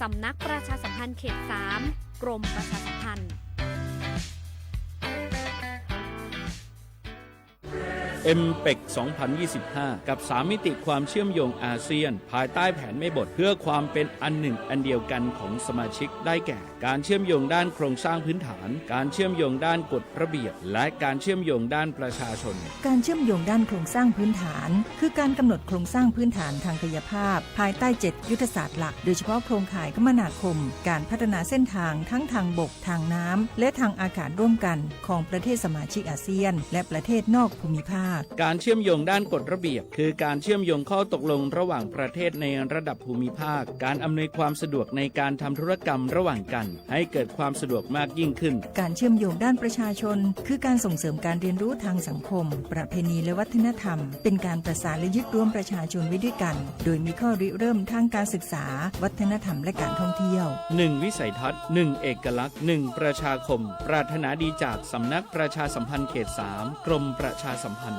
สำนักประชาสัมพันธ์เขตสาม กรมประชาสัมพันธ์ เอ็มเปก สองพันยี่สิบห้า กับสามมิติความเชื่อมโยงอาเซียน ภายใต้แผนแม่บทเพื่อความเป็นอันหนึ่งอันเดียวกันของสมาชิก ได้แก่ การเชื่อมโยงด้านโครงสร้างพื้นฐาน การเชื่อมโยงด้านกฎระเบียบ และการเชื่อมโยงด้านประชาชน การเชื่อมโยงด้านโครงสร้างพื้นฐาน คือการกำหนดโครงสร้างพื้นฐานทางกายภาพ ภายใต้เจ็ดยุทธศาสตร์หลัก โดยเฉพาะโครงข่ายคมนาคม การพัฒนาเส้นทางทั้งทางบก ทางน้ำ และทางอากาศร่วมกัน ของประเทศสมาชิกอาเซียน และประเทศนอกภูมิภาค การเชื่อมโยงด้านกฎระเบียบ คือการเชื่อมโยงข้อตกลงระหว่างประเทศในระดับภูมิภาค การอำนวยความสะดวกในการทำธุรกรรมระหว่างกัน ให้เกิดความสะดวกมากยิ่งขึ้น การเชื่อมโยงด้านประชาชน คือการส่งเสริมการเรียนรู้ทางสังคม ประเพณีและวัฒนธรรม เป็นการประสานและยึดรวมประชาชนไว้ด้วยกัน โดยมีข้อริเริ่มทางการศึกษา วัฒนธรรมและการท่องเที่ยว หนึ่งวิสัยทัศน์ หนึ่งเอกลักษณ์ หนึ่งประชาคม ปรารถนาดีจากสำนักประชาสัมพันธ์เขตสาม กรมประชาสัมพันธ์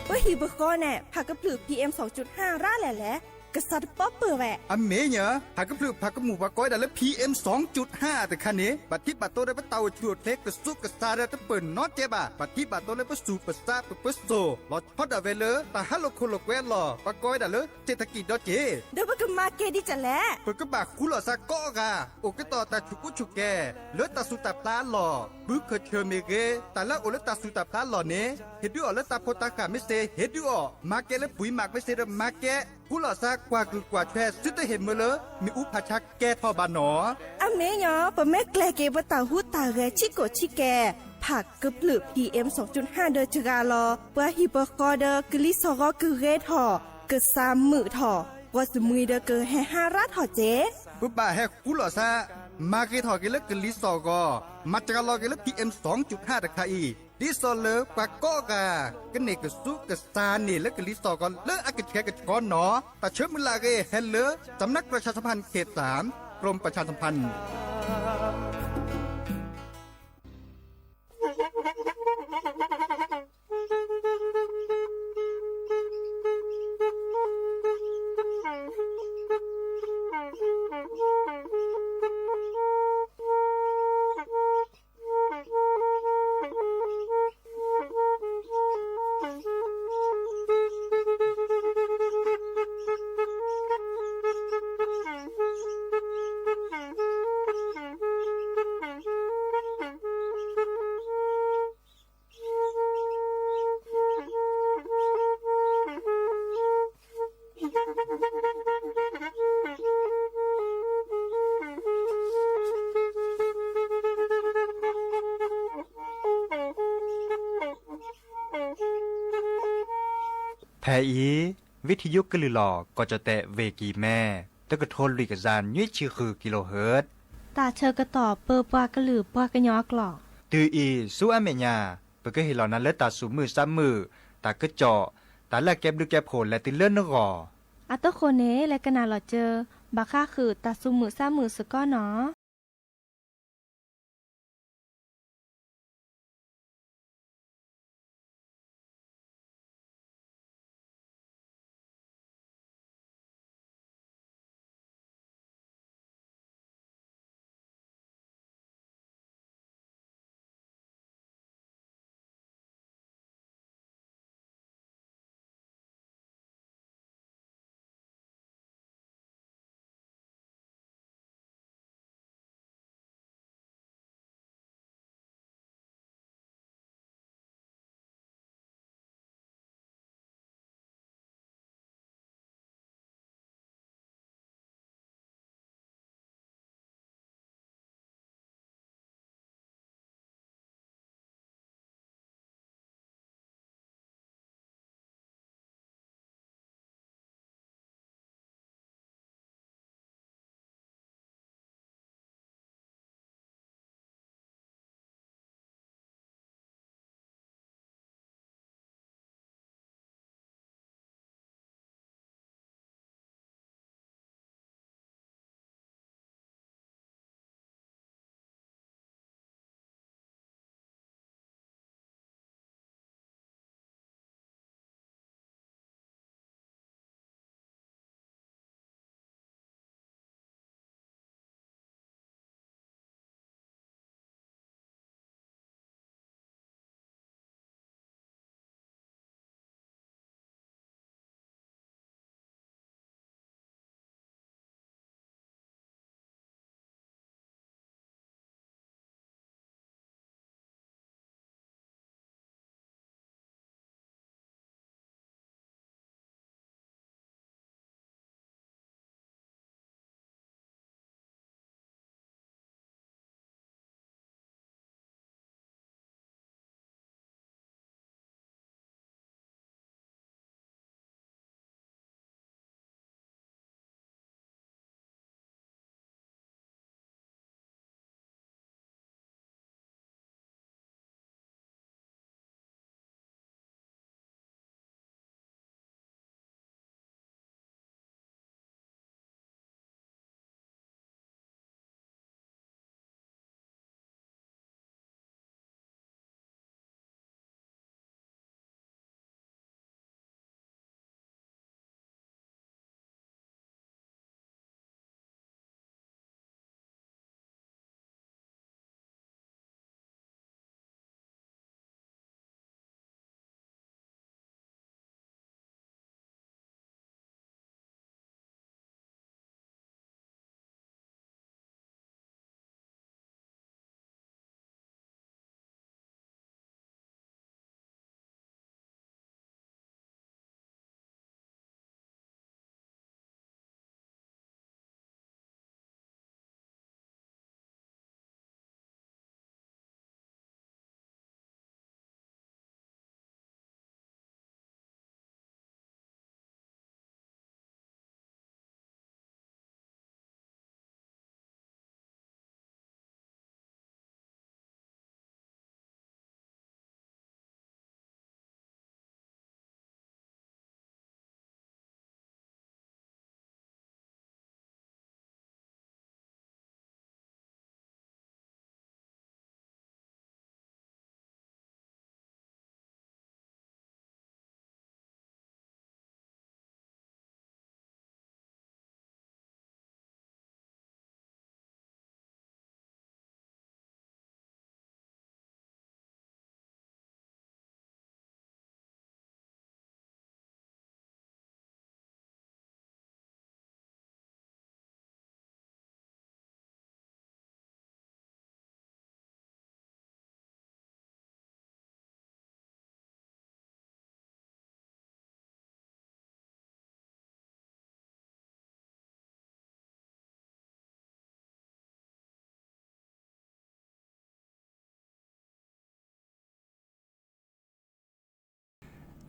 ပဟံၣ်ပဃီန့ၣ် ဖးကဖျၢၣ် PM สองจุดห้า ရၣ်လဲၣ်လဲၣ်, ကစးတပီၢ်ပၢၢ်ဝဲ. အမ့ၢ်ညီ, ဖးကဖျၢၣ်ဖးကမူၣ်ပှၤကိးဝဲဒၣ်လၢ PM สองจุดห้า တခါန့ၣ် ဘၣ်ထံးဘၣ်တီၤဒီးပတၢ်အိၣ်ဆူၣ်အိၣ်ချ့ ကစူးကစါဒီးတပၢၢ်နီတကဲဘၣ်. ဘၣ်ထံးဘၣ်တီၤလၢပစူၣ်ပစါပပၢစိၣ် လီၤဆီဒၣ်ဝဲလၢ တၢ်ဟးလိာ်ခိၣ်လိာ်ကွဲအလီၢ် ပှၤကိးဝဲဒၣ်လၢ เศรษฐกิจ ဒီးက့ၤ ဒီးပကမၤကဲဒ်လဲၣ်. ပကဘၣ်ဃူလိာ်စ့ၢ်ကီးကိးဂၤ အိၣ်ကတီၢ်တၢ်ဆူၣ်ကူဆူၣ်ကဲ လၢတၢ်စူၣ်တၢ်ဖျါအလီၢ်, ဘုခၢၣ်ဆၢၣ်မ့ၢ်ဂ့ၤ, တၢ်လၢအအိၣ်လၢတၢ်စူၣ်တၢ်ဖျါအလီၢ်န့ၣ် ဟ့ၣ်ဒုးအီၤလၢတၢ်ဖိတၢ်ဃၢ်မ့ၢ်စ့ၢ် ဟ့ၣ်ဒုးအီၤ, မၤကဲလၢပှၤမၤကမ့ၢ်စ့ၢ်ဒီးမၤကဲ, ဃူလိာ်စ့ၢ်ကွၢ်ကလုာ်ကွၢ်ဆွဲ စုတဟ့ၣ်မၢလၢ မ့ၣ်အူဖးဆါကဲထီၣ်ဘၣ်နီၤ. အမ့ၢ်ညီ, ပမ့ၢ်ကျဲၤက့ၤပတၢ်ဟူးတၢ်ဂဲၤဆံးကိာ်ဆံးကဲ ဖးကဖျၢၣ် PM สองจุดห้า ဒီးစှၤလီၤ ပှၤဟံၣ်ပဃီဒီးကလံၤစိးဂီၤကဂ့ၤထီၣ်, ကစၢ်မုာ်ထီၣ်, ပှၤစမှံၤဒီးကဟဲဟါရၣ်ထီၣ်က့. ပဘၣ်ဟဲဃူလိာ်စ့ၢ်, မၤဂ့ၤထီၣ်က့ၤလၢကလံၤစိးဂီၤ, မၤစှၤလီၤက့ၤလၢ PM สองจุดห้า တခါအံၤ, ဒ်သိးလၢပှၤကိးဂၤ ကန့ၢ်ကစူးကစါန့ၣ်လၢကလံၤစိးဂီၤလၢအကဆှဲကဆှီနီၤ. တၢ်ဆၢမုၢ်လၢ်အဂ့ၢ် ဟဲလၢ สำนักประชาสัมพันธ์เขตสาม กรมประชาสัมพันธ์ ဖဲအံၤ ဝံထံယုကလုၢ်လီၤ ကီၢ်ကၠီၣ်တဲၣ် ဝ့ၢ်ကံၢ်မဲ, တကထိလွံၢ်ကယၤနွံဆံဃု kilohertz, တၢ်ဆၢကတီၢ်ပၢပှၤကလုာ်ပှၤကညီအကျိာ်. တုၤအံၤဆူအမဲာ်ညါ, ပကဟ့ၣ်လီၤနၤလၢတၢ်သူၣ်မုာ်သးမုာ်, တၢ်ကစီၣ်, တၢ်လၢအကဲဘျုးကဲဖှိၣ်လဲၤတုၤလၢနဂီၢ်. အတဃိန့ၣ် လဲၤကနၣ်လီၤစၢၤ ဘၣ်ဃးဃုာ်တၢ်သူၣ်မုာ်သးမုာ်စ့ၢ်ကီးနီၤ.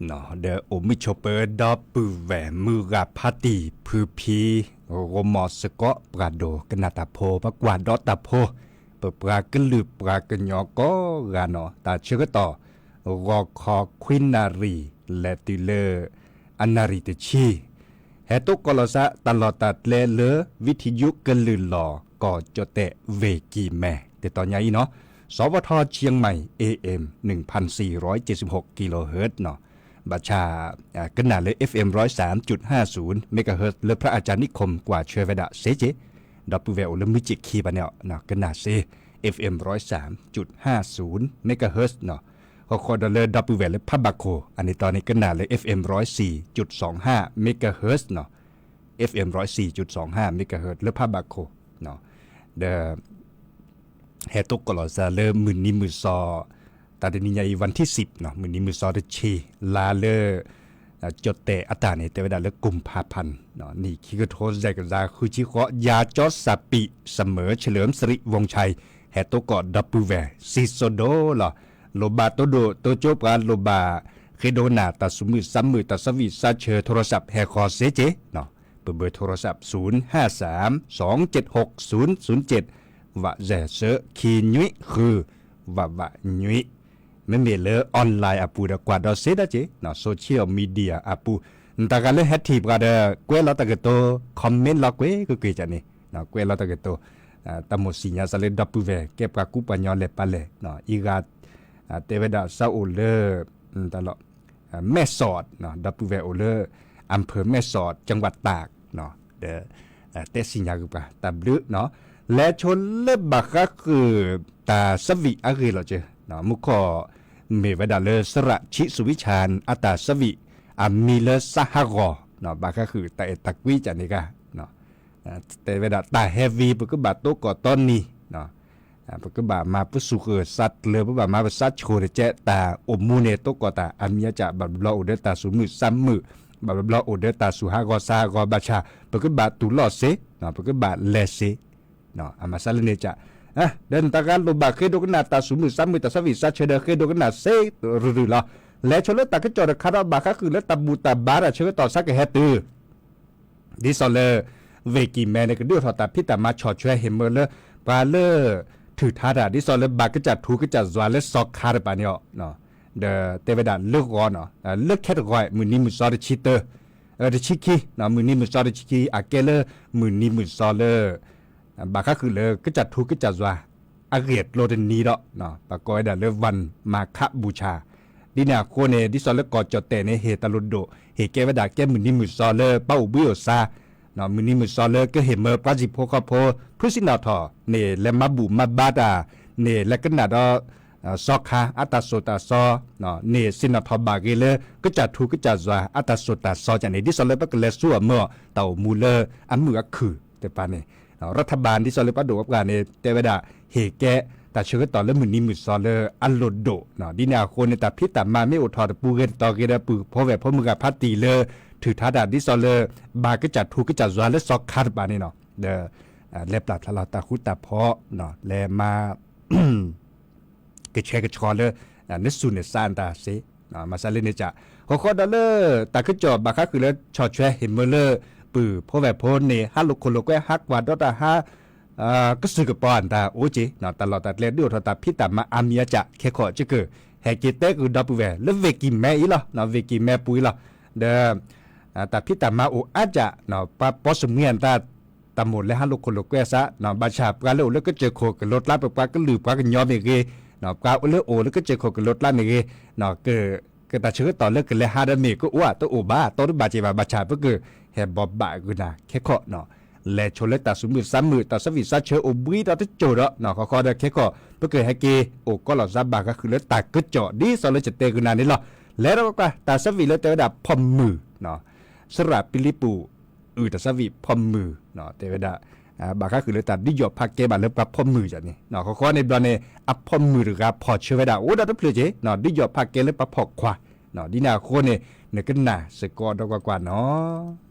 ဒီးအိၣ်မုာ်ဆိးပၢၤဒီပုၢ်ဝဲၢ်မုၢ်ဂၤဖးတံၢ်ဖုဖံ ဂိၢ်မီၢ်စ့ၢ်ကီး ပှၤဒိကနၣ်တၢ်ဖိ ပှၤကွၢ်ဒီးတၢ်ဖိ, ပပှၤကလုာ်ပှၤကညီကိးဂၤနီၣ် တၢ်ဆၢကတီၢ် ဂီၤခီခွံနၣ်ရံၣ် လဲၤတုၤလၢ အနၣ်ရံၣ်တဆံ ဟဲတိကိးလီၤစး တၢ်လီၢ်တၢ်ကျဲလၢ ဝံထံယူကလုၢ်လီၢ် ကီၢ်ကၠီၣ်တဲၣ် ဝ့ၢ်ကံၢ်မဲ တတီၤညါအံၤနီၣ်, စးဖီထီ เชียงใหม่ เอเอ็ม หนึ่งพันสี่ร้อยเจ็ดสิบหก กิโลเฮิรตซ์နီၣ်, ဘၣ်ဆၣ် ကနၣ်လၢ เอฟเอ็ม ร้อยสามจุดห้าศูนย์ เมกะเฮิรตซ์ လၢพระอาจารย์นิคม ကွၢ်ဆၢဝဲဒၣ်စ့ၢ်ကီး, ဒီပုၢ်ဝဲၢ်အိၣ်လၢမုၢ်ဆ့ၣ်ခံဘၣ်န့ၣ် ကနၣ်စ့ၢ် เอฟเอ็ม ร้อยสามจุดห้าศูนย์ เมกะเฮิรตซ์နီၣ်, ဃီဃီဒီးလၢဒီပုၢ်ဝဲၢ်လၢဖးဘၣ်ခိၣ် အန့ၣ်တီန့ၣ် ကနၣ်လၢ เอฟเอ็ม ร้อยสี่จุดสองห้า เมกะเฮิรตซ์နီၣ်, เอฟเอ็ม ร้อยสี่จุดสองห้า เมกะเฮิรตซ์ လၢဖးဘၣ်ခိၣ်, ဒီး ဟဲတိကိးလီၤစးလၢမုၢ်နံၤမုၢ်သီ တၢ်တနံၤညါအံၤ วันที่สิบနီၣ်, မုၢ်နံၤမုၢ်သီတဆံ လါလၢ ကၠီၣ်တဲၣ်အတၢ်န့ၣ် တဲဝဲဒၣ်လၢ กุมภาพันธ์ နံၣ်ခံကထိ စဲးကစၢ် ဃုဆံဃိး ยาจอร์จซาปี เสมอเฉลิมสิริวงศ์ชัย ဟဲတိကိးဒီပုၢ်ဝဲၢ် စံၣ်စိၤဒိၣ်လီၤ. လိၣ်ဘၣ်တိၢ်ဒိၣ်တိၢ်ကၠိ ပှၤလိၣ်ဘၣ်ဃ့ဒိကနၣ်တၢ်သူၣ်မုာ်သးမုာ် တၢ်ဆီၣ်ဘံၣ်ဆီၣ်ဆၢ โทรศัพท์ ဟဲဃီၤစ့ၢ်ကီးနီၣ်, ပ เบอร์โทรศัพท์ ศูนย์ห้าสาม สองเจ็ดหก ศูนย์ศูนย์เจ็ด ဝးစဲးစၢ ခံနွံဃု ဝးဝးနွံ မ့မ့ၢ်လၢ online အပူၤဒီးကွၢ်ဒီးစ့ဒၣ်က့ၤနီၣ်, social media အပူၤ, နတဂၤလၢဟဲထံၣ်ပှၤဒီး ကွဲးလီၤတၢ်ကတိၤ comment လီၤကွဲးကွ့ၢ်ကွ့ၢ်ကန့ၣ်, ကွဲးလီၤတၢ်ကတိၤ, တၢ်မိၣ်သ့ၣ်ညါစးလၢဒီပုၢ်ဝဲၢ် ကဲပှၤကူပှၤညီလဲၤပာ်လဲၣ်, အံၤဂၤ တဲဝဲဒၣ်စးအိၣ်လၢ တၢ်လီၢ် แม่สอดနီၣ်, ဒီပုၢ်ဝဲၢ်အိၣ်လၢ อำเภอแม่สอด จังหวัดตากနီၣ်, ဒီး တဲသ့ၣ်ညါက့ၤပှၤ တၢ်ဘျုးနီၣ်, လဲၤဆိလၢဘၣ်ဃးဃုာ် တၢ်ဆီၣ်ဘံၣ်အဂ့ၢ်လီၤက့ၤ, မူခိၣ် မ့ၢ်ဝဲဒၣ်လၢ สระชีสุวิชา အတၢ်ဆီၣ်ဘံၣ် အမံၤလၢစးဟးဂီၤ, ဘၣ်ဃးဃုာ်တၢ်အဲၣ်တၢ်ကွံကန့ၣ်ဂၤ တဲဝဲဒၣ်တၢ်ဟဲဝံၤ ပကဘၣ်တိကိးတီနံၤ ပကဘၣ်မၤပစူၢ်ဃုာ်စးကျၢၤ ပဘၣ်မၤပစးဆိၣ်တကဲး တၢ်အိၣ်မူန့ၣ် တိကိးတၢ်အမံၤအကၢ် ဘၣ်ဘျီဘျီအိၣ်ဒီးတၢ်သူၣ်မုာ်သးမုာ်, ဘၣ်ဘျီဘျီအိၣ်ဒီးတၢ်သူၣ်ဟးဂီၤစးဟးဂီၤ ဘၣ်ဆၣ် ပကဘၣ်တူၢ်လိာ်စ့, ပကဘၣ်လဲၤစ့, အမၤစးလၢန့ၣ်ကၢ်, ဒီးနတဂၤလိၣ်ဘၣ်ဃ့ဒိကနၣ်တၢ်သူၣ်မုာ်သးမုာ် တၢ်ဆီၣ်ဘံၣ်ဆီၣ်ဆၢဒီး ဃ့ဒိကနၣ်စ့ရုၢ်ရုၢ်လီၤ. လဲၤဆိလၢတၢ်ကစီၣ်တခါဒီး ဘၣ်ဃးဃုာ်လၢတၢ်ဘူၣ်တၢ်ဘါတၢ်ဆၢကတီၢ်ဆါကဟဲတုၤ ဒ်သိးလၢ ဝ့ၢ်ကံၢ်မဲန့ၣ် ကဒုးအိၣ်ထီၣ်တၢ်ဖံးတၢ်မၤဆီၣ်ထွဲဟ့ၣ်မၢလၢ ပှၤလၢ ထုးထါတၢ် ဒ်သိးလၢဘၣ်ကစၢ်ထူကစၢ်ယွၤလၢစီၤခါတပၤန့ၣ်အီၤ, ဒီးတဲဝဲဒၣ်လၢဂီၤနီၤ လၢခဲတဂီၤ မုၢ်နံၤမုၢ်သီတဆံတၢ တဆံခံ, မုၢ်နံၤမုၢ်သီတဆံခံ အကဲလၢ မုၢ်နံၤမုၢ်သီလၢ ဘၣ်ဃးဃုာ်လၢကစၢ်ထူကစၢ်ယွၤ အဂ့ၢ်အကျိၤတနံၤဒီး ပကိးဝဲဒၣ်လၢ วันมาฆบูชา ဒ်န့ၣ်အဃိန့ၣ် ဒ်သိးလၢကီၢ်ကၠီၣ်တဲၣ်န့ၣ် ဟ့ၣ်တၢ်လိၣ်ဒိၣ် ဟ့ၣ်ကဲဝဲဒၣ်ကဲမုၢ်နံၤမုၢ်သီလၢပှၤအိၣ်ဘှံးအိၣ်သါ, မုၢ်နံၤမုၢ်သီလၢကဟ့ၣ်မၢပှၤဟံၣ်ဖိဃီဖိ ဖုစံၣ်နီၣ်ထီၣ်န့ၣ် လဲၤမၤဘူၣ်မၤဘါတၢ်န့ၣ် လဲၤကနၣ်ဒီး စီၤခါအတၢ်သိၣ်တၢ်သီ န့ၣ်စံၣ်နီၣ်ထီၣ်ဘၣ်ဂ့ၤလၢ ကစၢ်ထူကစၢ်ယွၤအတၢ်သိၣ်တၢ်သီကန့ၣ် ဒ်သိးလၢပကလဲၤဆူအမၢအီၤ တၢ်အိၣ်မူလၢအမုာ်အခုၣ်တပၤန့ၣ် รัฐบาล ဒ်သိးလၢပှၤဒိၣ်ပှၤပှၢ်န့ၣ် တဲဝဲဒၣ် ဟ့ၣ်ကဲတၢ်ဆၢကတီၢ်လၢမုၢ်နံၤမုၢ်သီလၢအလိၣ်ဒိၣ်, ဒ်န့ၣ်အဃိန့ၣ် တၢ်ဖံးတၢ်မၤမ့ၢ်အိၣ်ထီၣ်တပူၤဂ့ၤတတီၤဂ့ၤဒီး ပုၢ်ဖိဝဲၢ်ဖိမုၢ်ဂၤဖးတံၢ်လၢ ထုးထါတၢ်ဒ်သိးလၢ ဘၣ်ကစၢ်ထူကစၢ်ယွၤလၢစီၤခါတပၤန့ၣ်နီၤ ဒီး လဲၤပျၢ်ဖျါလီၤတၢ်ဃူတၢ်ဖိး လဲၤမၤ ကဆှဲကဆှီလၢ နစူၢ်နသးအတၢ်စ့, မၤစၢၤလၢန့ၣ်ကၢ်, ဃီဃီဒီးလၢ တၢ်ကစီၣ်ဘၣ်ဃးဃုာ်လၢ ဆီၣ်ထွဲဟ့ၣ်မၢလၢ ပုၢ်ဖိဝဲၢ်ဖိန့ၣ် ဟးလိာ်ခိၣ်လိာ်ကွဲ ဟးကွၢ်ဒီးတၢ်ဟး ကစုၢ်ကပီၤအတၢ်အိၣ်က့ၤ တၢ်လီၢ်တၢ်ကျဲဒုးအိၣ်ထီၣ်တၢ်ဖံးတၢ်မၤအါမံၤအကၢ် ခဲခီၣ်ကကၢၢ် ဟဲက့ၤတဲဃုာ်ဒီပုၢ်ဝဲၢ် လၢဝ့ၢ်ကံၢ်မဲအံၤလီၤ ဝ့ၢ်ကံၢ်မဲပူၤအံၤလီၤ, ဒီး တၢ်ဖံးတၢ်မၤအိၣ်အါကၢ် ပှၤပိာ်စမံအတၢ် တၢ်မိၣ်လဲၤဟးလိာ်ခိၣ်လိာ်ကွဲအသး ဘၣ်ဆၣ်ပှၤလၢအိၣ်လၢကစၢၢ်ခိၣ်ကလိၤကျါ ပပှၤကလုာ်ပှၤကညီမ့ၢ်ဂ့ၤ, ပှၤလၢအိၣ်လၢကစၢၢ်ခိၣ်ကလိၤကျါမ့ၢ်ဂ့ၤ, ကတၢ်ဆၢကတီၢ်လၢကလဲၤဟးဒီးမ့ၢ်ကအိၣ်ဧါ တအိၣ်ဘၣ် တီတဘၣ်က့ၤဘၣ် ဘၣ်ဆၣ်ပက ဟဲဘိးဘၣ်ဂုာ်နၤခဲခီၣ်နီၤ, လဲၤဆိလၢတၢ်သူၣ်မုာ်သးမုာ် တၢ်ဆီၣ်ဘံၣ်ဆီၣ်ဆၢအိၣ်ဘှံးဒီးတစိၢ်ဒီး ဃီဃီဒီးခဲခီၣ် ပကဟဲက့ၤအိၣ်ကီးလီၤသးဘၣ်ဃးဃုာ်လၢတၢ်ကစီၣ် ဒ်သိးလၢယတဲဂုာ်နၤန့ၣ်လီၤ. လဲၤဒီးကွၢ် တၢ်ဆီၣ်ဘံၣ်လၢတဲဝဲဒၣ်ဖီၣ်မုၢ် စရၣ်ပံလံပူၤ အုၣ်တၢ်ဆီၣ်ဘံၣ်ဖီၣ်မုၢ် တဲဝဲဒၣ် ဘၣ်ဃးဃုာ်လၢတၢ်ဒုးယီၣ်ဖးကဲဘၣ်လၢပှၤဖီၣ်မုၢ်န့ၣ် ဃီဃီန့ၣ်ဘျီန့ၣ် အဖီၣ်မုၢ်တဂၤဖီၣ်ဆၢဝဲဒၣ် အိၣ်ဒီးတဖျၢၣ်က့ၤ ဒုးယီၣ်ဖးကဲလၢပှၤဖီၣ်ခွါ ဒ်န့ၣ်အဃိန့ၣ် နကနၣ်စ့ၢ်ကီးဒီးကွၢ်ကွၢ်နီၤ.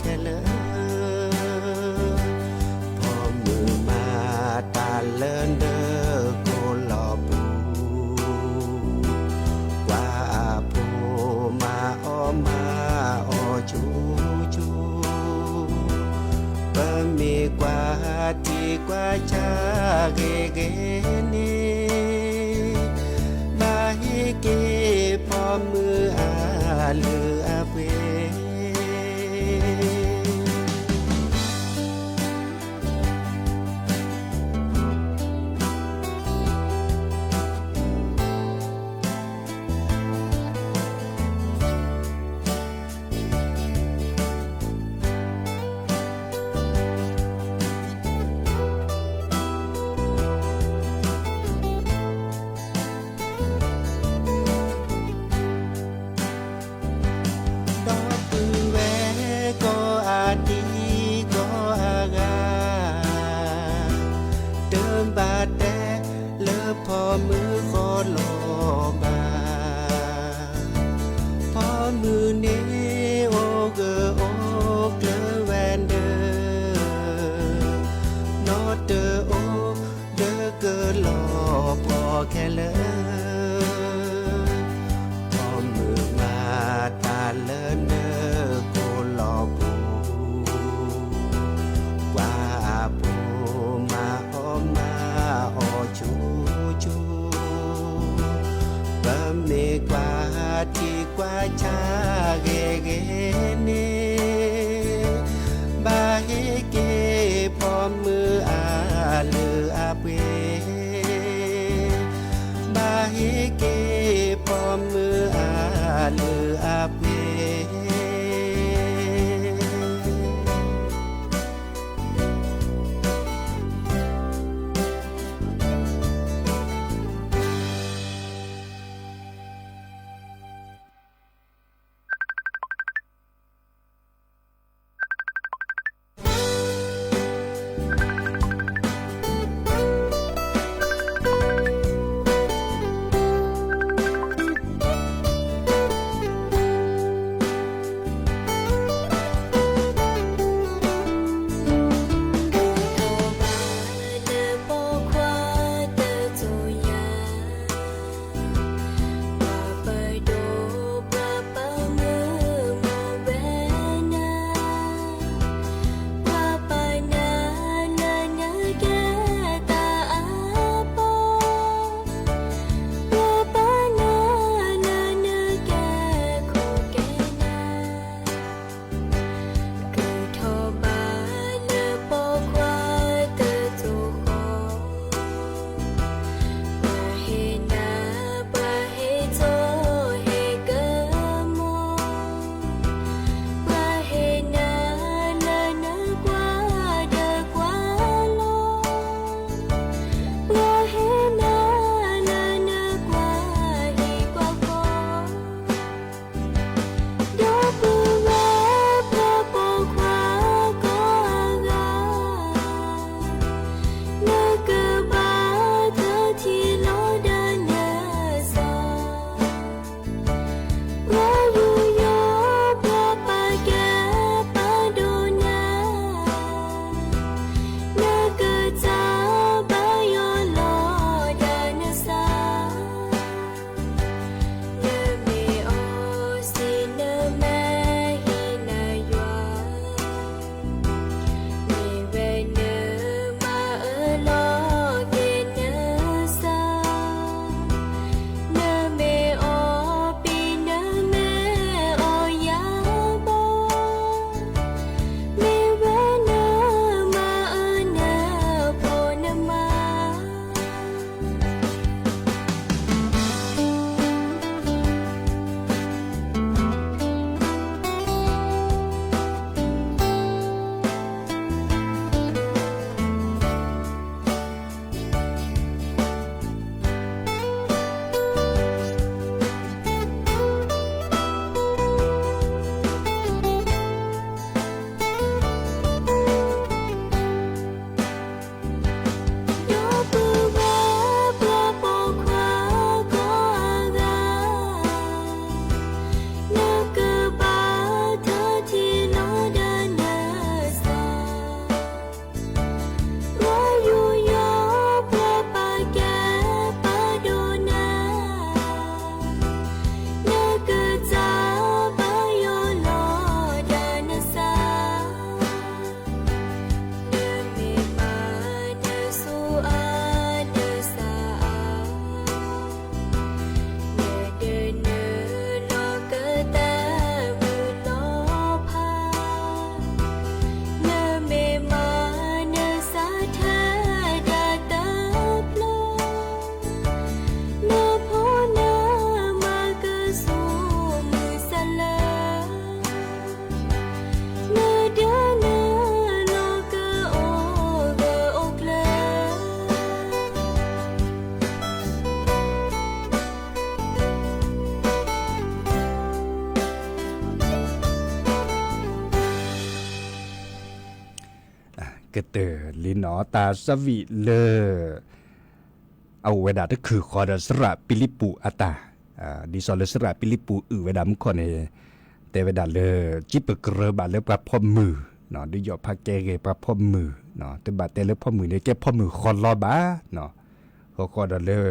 ခဲလၢာ်, ဖီမုၢ်မၤတၢ်လၢနကိာ်လီၤပူၤ, ကွၢ်အဖိမၤအီၣ်မၤအီၣ်ဆိဆိ, ပမ့ၢ်ကွၢ်ထံကွၢ်ဆးဂ့ၤဂ့ၤန့ၣ်, ဘၣ်ဟ့ၣ်က့ၤဖီမုၢ်အလုၢ်အပှ့ၤ. ဒီပုၢ်ဝဲၢ်ကိးအဒံကိးအဂၤ, တဘၣ်တဲလၢဖီမုၢ်ဃီလီၤဘၣ်. ဖီမုၢ်န့ၣ်အိၣ်ဂၢၢ်အိၣ်ကျၢၤဝဲဒၣ်, နီတအိၣ် ဒၢကလီၤပှီၢ်ခဲလၢာ်, ဖီမုၢ်မၤတၢ်လၢနကိာ်လီၤပူၤ, ကွၢ်အဖိမၤအီၣ်မၤအီၣ်ဆိဆိ, ပမ့ၢ်ကွၢ်ထံကွၢ်ဆးဂ့ၤဂ့ၤန့ၣ်, ဘၣ်ဟ့ၣ်က့ၤဖီမုၢ်အလုၢ်အပှ့ၤ, ဘၣ်ဟ့ၣ်က့ၤဖီမုၢ်အလုၢ်အပှ့ၤ. ကတၢၢ်လံနီၤ တၢ်သးဝံၣ်လၢ အအိၣ်ဝဲဒၣ်တခုၣ်ဃီဒီးစရၣ်ပံလံပူးအတၢ်, ဒ်သိးလၢစရၣ်ပံလံပူးအုၣ်ဝဲဒၣ်မူခိၣ်န့ၣ် တဲဝဲဒၣ်လၢ ကၠံပကြၢးဘၣ်လၢပှၤဖီၣ်မုၢ်, ဒုးယီၣ်ဖးကဲဂ့ၤပှၤဖီၣ်မုၢ်, တဘၣ်တဲလၢဖီၣ်မုၢ်န့ၣ် ကဲဖီၣ်မုၢ်ဃီလီၤဘၣ်, ဃီဃီဒီးလၢ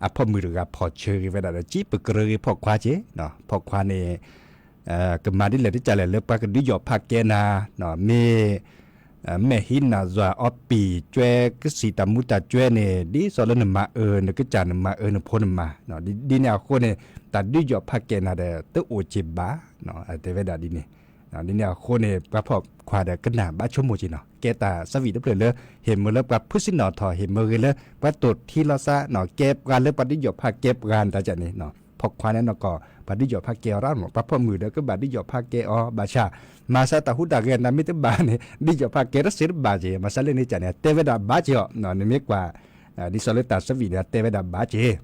အဖီၣ်မုၢ်တဂၤဖီၣ်ဆၢဂ့ၤဝဲဒၣ်ဒီး ကၠံပကြၢးဂ့ၤဖီၣ်ခွါက့ၤ, ဖီၣ်ခွါန့ၣ် ကမၤဒ်လဲၣ်တကးလဲၣ်လၢပှၤကဒုးယီၣ်ဖးကဲနၤ, မ့ၢ် မဲာ်ဟံးနၤယွၤအီပံာ်ကွဲကစံၣ်တၢ်မူတၢ်ကွဲန့ၣ် ဒ်သိးလၢနမၤအၢ နကစၢ်နမၤအၢနဖိနမၤ, ဒ်န့ၣ်အဃိန့ၣ် တၢ်ဒုးယီၣ်ဖးကဲနၤဒီး တအိၣ်က့ၤဘၣ်, တဲဝဲဒၣ်ဒ်န့ၣ်, ဒ်န့ၣ်အဃိန့ၣ် ပှၤဖီၣ်ခွါဒီးကနၣ်ဘၣ်ဆိကမိၣ်က့ၤနီၤ ကဲတၢ်သးဝံၣ်တဖျၢၣ်လၢ ဟ့ၣ်မၢလၢပှၤဖုးစံၣ်နီၤထီၣ် ဟ့ၣ်မၢဂ့ၤလၢ ပှၤတိာ်ထံလီၤသး, ကဲပှၤလၢပှၤဒုးယီၣ်ဖးကဲပှၤနတၢ်ကၢ်န့ၣ်, ဖီၣ်ခွါန့ၣ်နီၢ်ကီၢ် ပှၤဒုးယီၣ်ဖးကဲအီၤရၣ်မး ပှၤဖီၣ်မုၢ်ဒီးကဘၣ်ဒုးယီၣ်ဖးကဲအီၤ ဘၣ်ဆၣ် မၤစၢၤတၢ်ဟူးတၢ်ဂဲၤနၤမ့ၢ်တဘၣ်န့ၣ် ဒုးယီၣ်ဖးကဲတစ့တဘၣ်က့ၤ မၤစၢၤလၢန့ၣ်ကၢ်န့ၣ် တဲဝဲဒၣ်ဘၣ်က့ၤအီၤ, နမ့ၢ်ကွၢ် ဒ်သိးလၢတၢ်သးဝံၣ်န့ၣ် တဲဝဲဒၣ်ဘၣ်က့ၤ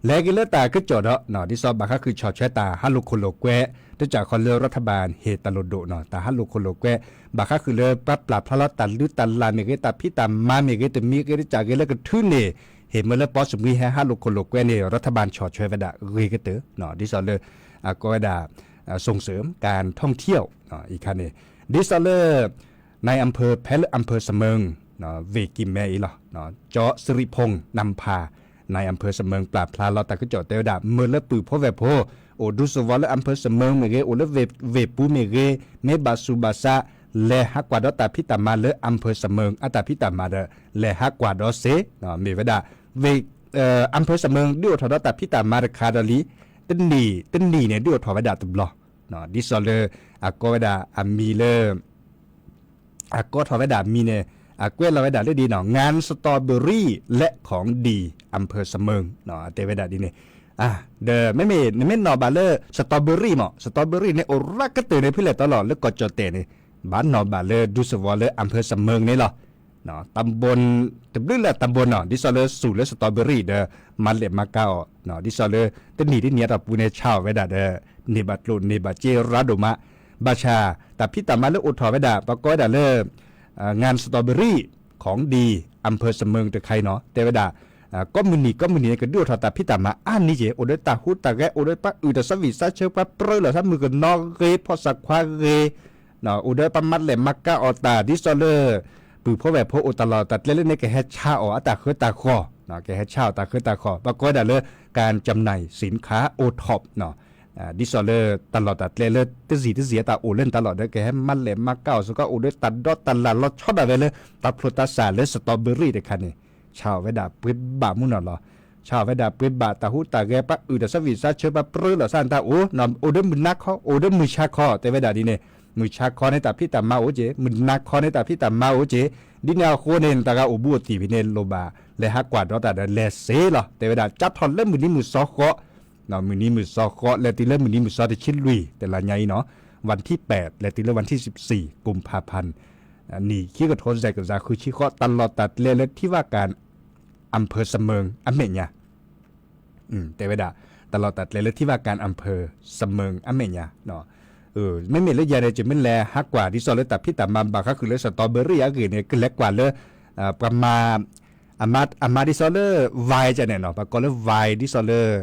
လဲၤက့ၤလၢတၢ်ကစီၣ်ဒီး ဒ်သိးဘၣ်ဃးဃုာ်ဆီၣ်ထွဲတၢ်ဟးလိာ်ခိၣ်လိာ်ကွဲ တကးဃီလၢ รัฐบาล ဟ့ၣ်တၢ်လိၣ်ဒိၣ်နီၤ တၢ်ဟးလိာ်ခိၣ်လိာ်ကွဲ ဘၣ်ဃးဃုာ်လၢပှၤပျၢ်ဖျါလီၤတၢ်လုၢ်တၢ်လၢ်မ့ၢ်ဂ့ၤ တၢ်ဖံးတၢ်မၤမ့ၢ်ဂ့ၤ တမံၤဂ့ၤတကးဂ့ၤလၢကထုးန့ၣ် ဟ့ၣ်မၢလၢပီစမံၤဟဲဟးလိာ်ခိၣ်လိာ်ကွဲန့ၣ် รัฐบาล ဆီၣ်ထွဲဝဲဒၣ်ဂ့ၤကတၢၢ် ဒ်သိးလၢ အကိးဝဲဒၣ် ส่งเสริมการท่องเที่ยว အံၤခါန့ၣ် ဒ်သိးလၢ นายอำเภอ ဖဲလၢ อำเภอเสมิง ဝ့ၢ်ကံၢ်မဲအံၤလီၤ ကၠီစရံဖူၣ် นำพา นายอำเภอเสมิง ပျၢ်ဖျါလီၤတၢ်ကစီၣ်တဲဝဲဒၣ် မၢလၢပုၢ်ဖိဝဲၢ်ဖိ အိၣ်ဒူသဝီလၢ อำเภอเสมิง မ့ၢ်ဂ့ၤ အိၣ်လၢဝ့ၢ်ပူၤမ့ၢ်ဂ့ၤ မ့ၢ်ဘၣ်ဆူးဘၣ်ဆါ လဲၤဟးကွၢ်ဒီးတၢ်ဖံးတၢ်မၤလၢ อำเภอเสมิง အတၢ်ဖံးတၢ်မၤဒီး လဲၤဟးကွၢ်ဒီးစ့ မ့ၢ်ဝဲဒၣ် ဝ့ၢ် อำเภอเสมิง ဒုးအိၣ်ထီၣ်ဒီးတၢ်ဖံးတၢ်မၤတခါဒီးလံ တနံၣ် တနံၣ်န့ၣ် ဒုးအိၣ်ထီၣ်ဝဲဒၣ်တဘျီ ဒ်သိးလၢ အကိးဝဲဒၣ်အမံၤလၢ အကိးထီၣ်ဝဲဒၣ်မံၤန့ၣ် အကွဲးလီၤဝဲဒၣ်လၢဒ်နီၤ งานสตรอเบอรี่และของดีอำเภอเสมิง တဲဝဲဒၣ်ဒ်န့ၣ် ဒီးမ့မ့ၢ်နမ့ၢ်နီၣ်ဘၣ်လၢ สตรอเบอรี่ မ့ၢ် สตรอเบอรี่ န့ၣ် အိၣ်ရၣ်ကတၢၢ်န့ၣ် ဖဲလဲၣ်တီလီၤ လၢကီၢ်ကၠီၣ်တဲၣ်န့ၣ် ဘၣ်နီၣ်ဘၣ်လၢဒူသဝီလၢ อำเภอเสมิง န့ၣ်လီၤ ตำบล တဘျုးလၢ ตำบล နီၤ ဒ်သိးလၢစူၢ်လၢ สตรอเบอรี่ ဒီး မၤလဲၣ်မၤကၤအီၤ ဒ်သိးလၢ တနံၣ်တနံၣ်အတီၢ်ပူၤန့ၣ် ဆါအီၤဝဲဒၣ်ဒီး န့ၢ်ဘၣ်ကျိၣ်န့ၢ်ဘၣ်စ့ရၣ်ဒိၣ်မး ဘၣ်ဆၣ် တၢ်ဖံးတၢ်မၤလၢအိၣ်ထီၣ်ဝဲဒၣ် ပှၤကိးဝဲဒၣ်လၢ งานสตรอเบอรี่ของดีอำเภอเสมิง တခါအံၤနီၤ တဲဝဲဒၣ် ကိးမုၢ်နံၤကိးမုၢ်နံၤန့ၣ် ကဒုးအိၣ်ထီၣ်တၢ်ဖံးတၢ်မၤအါနံၤက့ၤ အိၣ်ဒီးတၢ်ဟူးတၢ်ဂဲၤ အိၣ်ဒီးတၢ်ဟူးတၢ်ဂဲၤ အိၣ်ဒီးပှၤအုၣ်တၢ်သးဝံၣ်သးဆၢ ပှၤပြၢလီၤသးမုၢ်ကနီၤဂ့ၤ ဖီၣ်စၢ်ခွါဂ့ၤ အိၣ်ဒီးပှၤမၤလဲၣ်မၤကၤအီၤတၢ် ဒ်သိးလၢ ပုၢ်ဖိဝဲၢ်ဖိအိၣ်တၢ်လီၢ်တၢ်ကျဲလၢန့ၣ် ကဟဲဆါအီၤအတၢ်ဃၢတၢ်ဃီၤ ကဟဲဆါအီၤတၢ်ဃၢတၢ်ဃီၤ ပှၤကိးဝဲဒၣ်လၢ การจำหน่ายสินค้า โอท็อป ဒ်သိးလၢတၢ်လီၢ်တၢ်ကျဲလၢတဆံးတဆံးအတၢ်အိၣ်လၢနတၢ်လီၢ်ဒီး ကဟဲမၤလဲၣ်မၤကၤအီၤစ့ၢ်ကီး အိၣ်ဒီးတၢ်ဒီတၢ်လၢ်လီၤဆီဒၣ်ဝဲလၢ တၢ်ဖျိးတၢ်စၢ်လၢ สตรอเบอรี่ တခါန့ၣ် ဆါအီၤဝဲဒၣ်ပှ့ၤဘၣ်မူနီၢ်လီၤ ဆါအီၤဝဲဒၣ်ပှ့ၤဘၣ်တၢ်ဟူးတၢ်ဂဲၤ ပှၤအုၣ်တၢ်သးဝံၣ်သးဆၢ ပှၤပြၢလီၤသးနတၢ်အိၣ် အိၣ်ဒီးမုၢ်နၤခီ အိၣ်ဒီးမုၢ်ဆါခီ တဲဝဲဒၣ်ဒ်န့ၣ် မုၢ်ဆါခီန့ၣ်တၢ်ဖံးတၢ်မၤအိၣ်က့ၤ မုၢ်နၤခီန့ၣ်တၢ်ဖံးတၢ်မၤအိၣ်က့ၤ ဒ်န့ၣ်အဃိန့ၣ် နတၢ်ဂၤအိၣ်ဘူးအိၣ်သံၣ်ဖဲန့ၣ် လိၣ်ဘၣ် လဲၤဟးကွၢ်ဒီးတၢ်ဒီးလဲၤစ့လီၤ တဲဝဲဒၣ် ကးထီၣ်လၢမုၢ်နံၤမုၢ်သီဃီ မုၢ်နံၤမုၢ်သီဃီ လဲၤတုၤလၢမုၢ်နံၤမုၢ်သီတဆံလွံၢ် တလါညါအံၤနီၤ วันที่แปด လဲၤတုၤလၢ วันที่สิบสี่ กุมภาพันธ์ နံၣ်ခံကထိ စဲးကစးဃုဆံဃီ တၢ်လီၢ်တၢ်ကျဲလၢ ที่ว่าการอำเภอเสมิง အမဲာ်ညါ တဲဝဲဒၣ် တၢ်လီၢ်တၢ်ကျဲလၢ ที่ว่าการอำเภอเสมิง အမဲာ်ညါ မ့မ့ၢ်လၢယၤန့ၣ် ယမ့ၢ်လဲၤဟးကွၢ်ဒ်သိးလၢတၢ်ဖံးတၢ်မၤဘၣ်ဃးဃုာ်လၢ สตรอเบอรี่ အဂ့ၢ်န့ၣ် ကလဲၤကွၢ်လၢ ပှၤမၤ အမၤဒ်သိးလၢ ဝဲကန့ၣ်နီၤ ပှၤကိးလၢ ဝဲ ဒ်သိးလၢ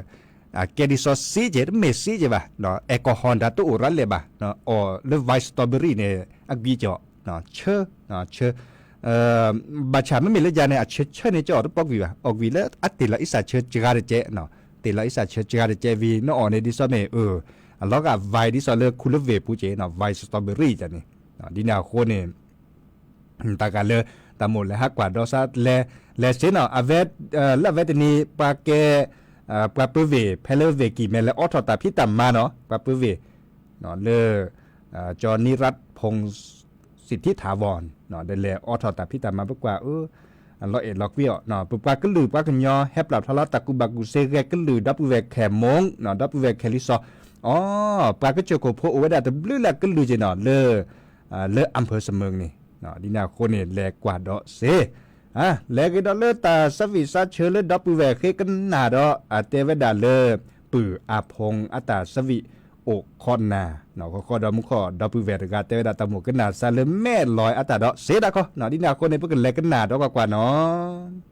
အကဲဒ်သိးစ့ကဲ တမ့ၢ်စ့ကဲဘၣ် แอลกอฮอล์ တၢ်တအိၣ်ရၣ်လဲၣ်ဘၣ် အီၣ်လၢ ဝဲ สตรอเบอรี่ န့ၣ် အကွံကီး ဆၢ ဆၢ ဘၣ်ဆၣ်မ့မ့ၢ်လၢယၤန့ၣ် အဆၢဆၢန့ၣ် ကအီၣ်တပီၣ်ကွံာ်ဘၣ် အီၣ်ကွံာ်လၢအတ့ၢ်လီၤအံသၣ်ဆၢစှၤတကဲး တ့ၢ်လီၤအံသၣ်ဆၢစှၤတကဲးဝံၤ နအီၣ်န့ၣ်ဒ်သိးမ့ၢ် အလီၤဂာ်ဝဲဒ်သိးလၢခူလၢဝ့ၢ်ပူၤကဲး ဝဲ สตรอเบอรี่ န့ၣ် ဒ်န့ၣ်အဃိန့ၣ် တၢ်ဂၤလၢ တၢ်မိၣ်လဲၤဟးကွၢ်ဒီးစး လဲၤစ့နီၤ အဝဲ လၢအဝဲတနံၤ ပှၤကဲ ပှၤပုၢ်ဝဲၢ် ဖဲလၢဝ့ၢ်ကံၢ်မဲလဲၤအိးထီၣ်တၢ်ဖံးတၢ်မၤနီၤ ပှၤပုၢ်ဝဲၢ် လၢ ကၠီနံရၣ်ဖူၣ် စံးထံထးဝီ ဒီးလဲၤအိးထီၣ်တၢ်ဖံးတၢ်မၤ ပကွၢ်အၢ အလီၤအဲၣ်လီၤကွံအီၤ ပပှၤကလုာ်ပှၤကညီ ဟဲပျၢ်ဖျါလီၤတၢ်ကူၣ်ဘၣ်ကူၣ်သ့ ဂဲၤကလုာ် ဒီပုၢ်ဝဲၢ်ခဲၣ်မူ ဒီပုၢ်ဝဲၢ်ခဲၣ်လံစီၤ အီ ပှၤကစၢၢ်ခိၣ်ဖိအိၣ်ဝဲဒၣ်တဘျုးလၢ်ကလုာ်က့ၤနီၤ လၢ လၢ อำเภอเสมิง န့ၣ် ဒ်န့ၣ်အဃိန့ၣ် လဲၤကွၢ်ဒီးစ့ လဲၤက့ၤဒီးလၢတၢ်သးဝံၣ်သးဆၢလၢဒီပုၢ်ဝဲၢ်ဃ့ကနၣ်ဒီး အတဲဝဲဒၣ်လၢ ပုၢ်အါဖူအတၢ်သးဝံၣ် အိၣ်ခိးနၤ, ဃီဃီဒီးမူခိၣ်ဒီပုၢ်ဝဲၢ်တဂၤတဲဝဲဒၣ်တၢ်မိၣ်ကနၣ်စၢၤလၢမဲာ်လီၤအတၢ်ဒီးစံးဒၣ်ခီ, ဒ်န့ၣ်အဃိန့ၣ် ပကလဲၤကနၣ်ဒီးကွၢ်ကွၢ်နီၤ.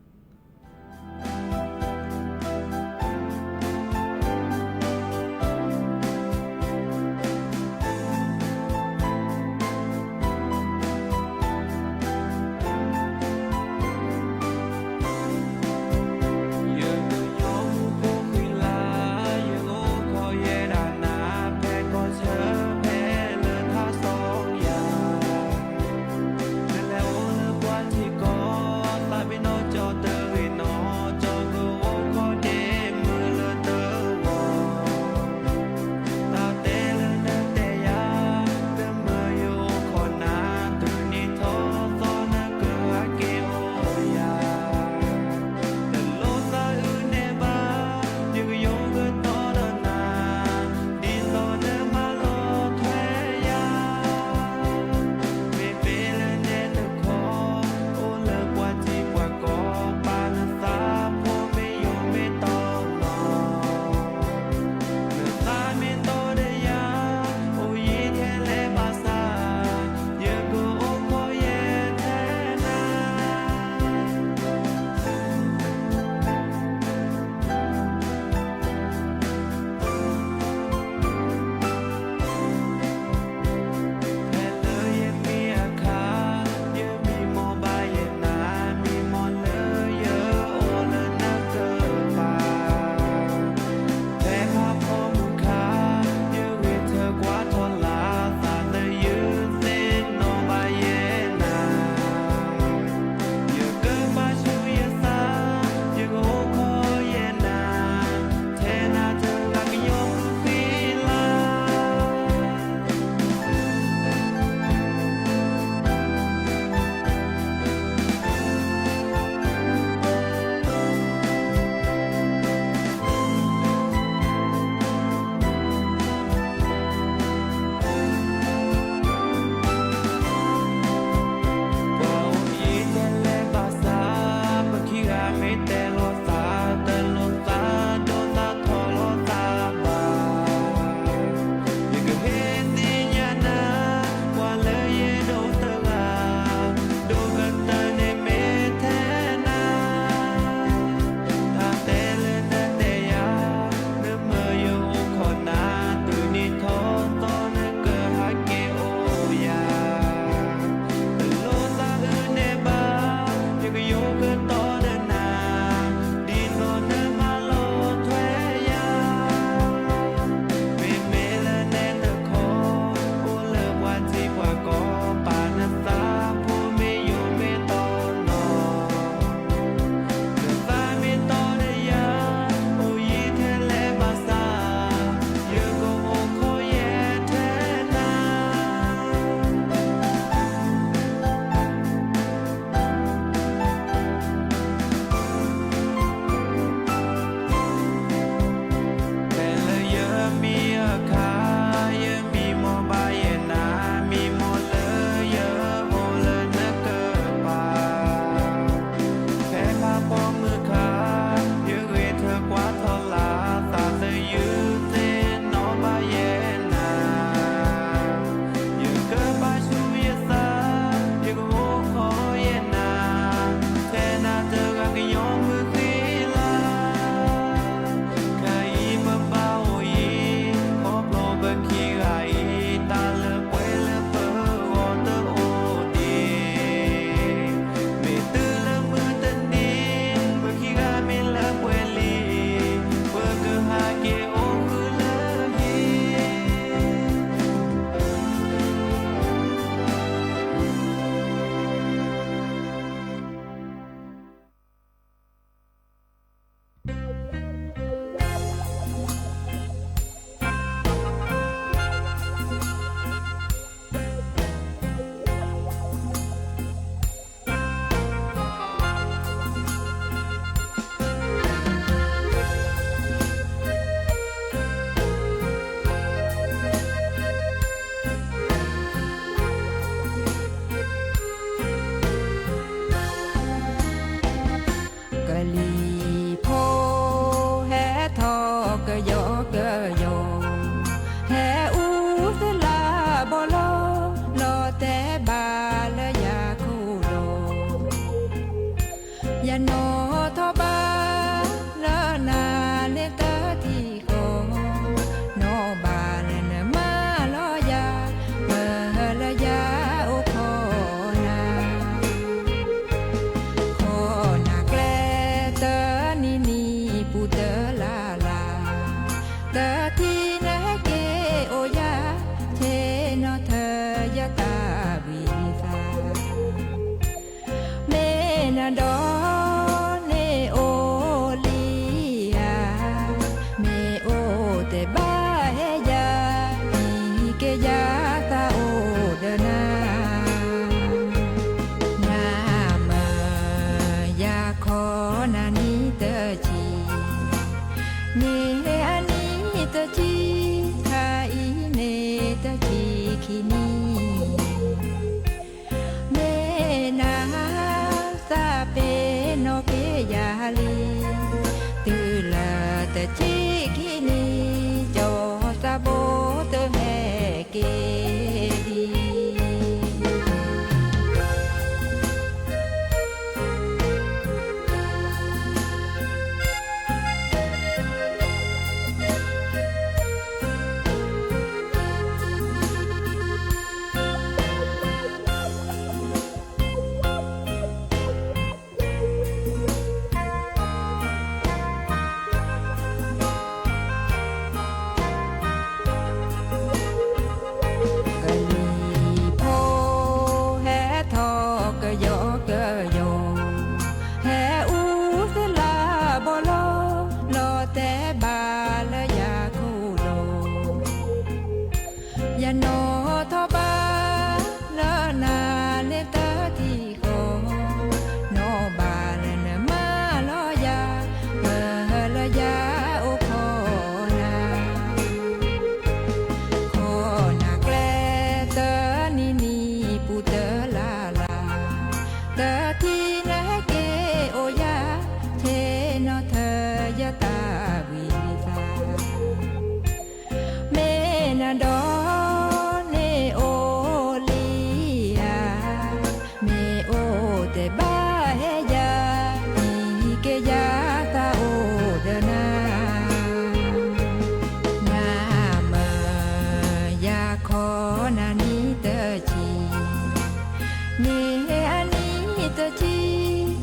တထံၣ်နဟဲက့ၤအိၣ်ယၤ, ဆ့ၣ်နီၤထၢယတၢ်ဘှံးသး, မ့ၢ်နဒီန့ၣ်အိၣ်လံဧါ, မ့ၢ်အိၣ်တဲဘၣ်ဟဲယၤ, ဟံးက့ၤယၤသးအိၣ်ဒီးနၤ, နမၤယၤခီနၤနံၣ်တဆံ, မ့ၢ်အနံၣ်တဆံ, ခါအံၤမ့ၢ်တဆံခံနံၣ်, မ့ၢ်နသးပ့ၤနီၣ်က့ၤယၤလံ, တုၤလၢတဆံခံနံၣ်, ကၠီသးဘိတဟဲက့ၤဒံး. ကလံၤဖိဟဲထီၣ်ကယီကယီ, ဟဲအူသလးဘီလီၤ, လီၤတဲာ်ဘၣ်လၢယၤခိၣ်လီၤ. ယနီၣ်ထီၣ်ဘၣ်လၢနၤန့ၣ်တထံၣ်ဃီ, နီၣ်ဘၣ်လၢနမၤလီၤယၤ, မၢလၢယၤအိၣ်ခိးနၤ, ခိးနၤကျဲတနံၤနံၤပူၤတလါလါ, တထံၣ်နဟဲက့ၤအိၣ်ယၤ, ဆ့ၣ်နီၤထၢယတၢ်ဘှံးသး မ့ၢ်နဒီန့ၣ်အိၣ်လံဧါ, မ့ၢ်အိၣ်တဲဘၣ်ဟဲယၤ, ဟံးက့ၤယၤသးအိၣ်ဒီးနၤ, နမၤယၤခီနၤနံၣ်တဆံ, မ့ၢ်အနံၣ်တဆံ,